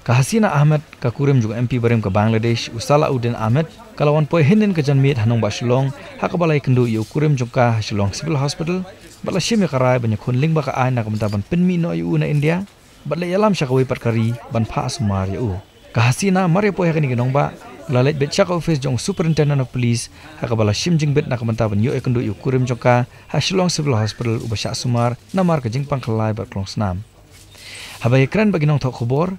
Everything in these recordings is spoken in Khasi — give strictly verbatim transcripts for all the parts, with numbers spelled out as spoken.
Ka Hasina Ahmed, ka kurim jong u M P barim ka Bangladesh, u Salahuddin Ahmed, ka la wan poi hynnin ka janmiet ha nongbah Shillong, ha kaba la ïakynduh ïa u kurim jong ka ha Shillong Civil Hospital, bad la shim ïa ka rai ban ïakhun lyngba ka aiñ na ka bynta ban pynmih noh ïa u na India, bad leit ïalam sha kawei pat ka ri ban phah sumar ïa u. Ka Hasina, mar ïa poi ha kane ka nongbah, ka la leit beit sha ka ophis jong u Superintendent of Police, ha kaba la shim jingbit na ka bynta ban ïoh ïakynduh ïa u kurim jong ka ha Shillong Civil Hospital uba shah sumar namar ka jingpang khyllai bad klongsnam. Haba ïakren bad ki nongthoh khubor,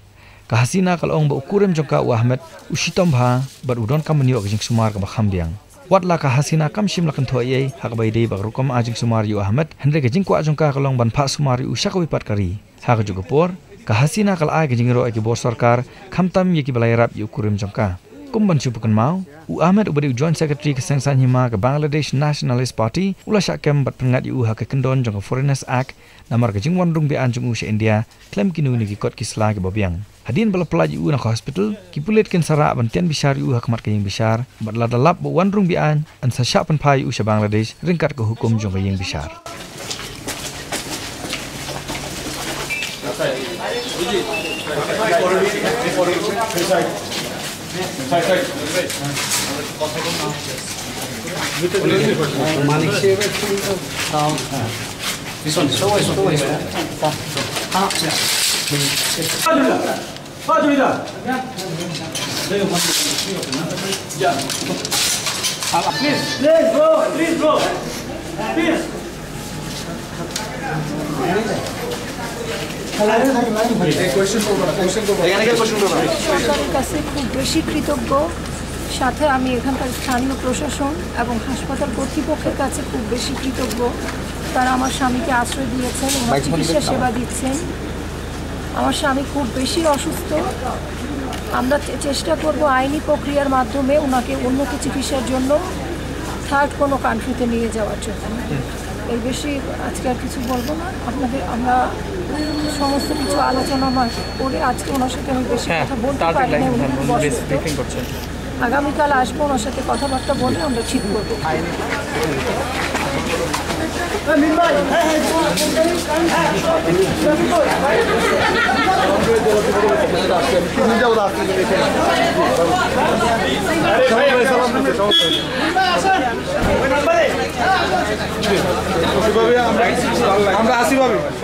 ka Hasina ka la ong ba u kurim jong ka u Ahmed u shitom bha bad u donkam ban ïoh ka jingsumar kaba kham biang. Wat la ka Hasina kam shym la kynthoh ei ei ha kaba ïadei bad ka rukom ai jingsumar ïa u Ahmed, hynrei ka jingkwah jong ka ka long ban phah sumar ïa u sha kawei pat ka ri. Ha kajuh ka por, ka Hasina ka la ai ka jingïaroh ïa ki bor sorkar, khamtam ïa kiba la ïarap ïa u kurim jong ka. Kum ban shu pynkynmaw, u Ahmed uba dei u Joint Secretary ka seng saiñ hima ka Bangladesh Nationalist Party, u la shah kem bad pynngat ïa u ha ka kyndon jong ka Foreigners Act, namar ka jingwan rung be-aiñ jong u sha India khlem kino kino ki kot ki sla kiba biang. Hadien ba la pyllait ïa u na ka hospital, ki pulit kin sa rah ban tian bishar ïa u ha khmat ka ïing bishar, bad lada lap ba u wan rung be-aiñ, yn sa shah pynphai ïa u sha Bangladesh ryngkat ka hukum jong ka ïing bishar. This one, so wise, so wise. Please, please, bro, please, bro. Please. এই কোয়েশ্চেন করবো না, কোয়েশ্চেন করবো না। এখানে কেউ কোয়েশ্চেন করবো না। সরকারের কাছে খুব বেশি কৃতজ্ঞ। সাথে আমি এখানকার স্থানীয় প্রশাসন এবং হাসপাতাল কর্তৃপক্ষের কাছে খুব বেশি কৃতজ্ঞ। তারা আমার স্বামীকে আশ্রয় দিয়েছেন, ওনার চিকিৎসা সেবা দিচ্ছেন। আমার স্বামী খুব বেশি অসুস্থ। আমরা চে-, চেষ্টা করব আইনি প্রক্রিয়ার মাধ্যমে ওনাকে উন্নত চিকিৎসার জন্য থার্ড কোনো কান্ট্রিতে নিয়ে যাওয়ার জন্য। এর বেশি আজকে আর কিছু বলবো না। আপনাদের, আমরা সমস্ত কিছু আলোচনা মা-, করে আজকে ওনার সাথে আমি বেশি হ্যাঁ, কথা বলতে তার পারি না, লাইন উনি খুব অসুস্থ। ব্রিফিং করছেন। আগামীকাল আসবো, ওনার সাথে কথাবার্তা বলে আমরা ঠিক করবো। আমরা আসি ভাবি।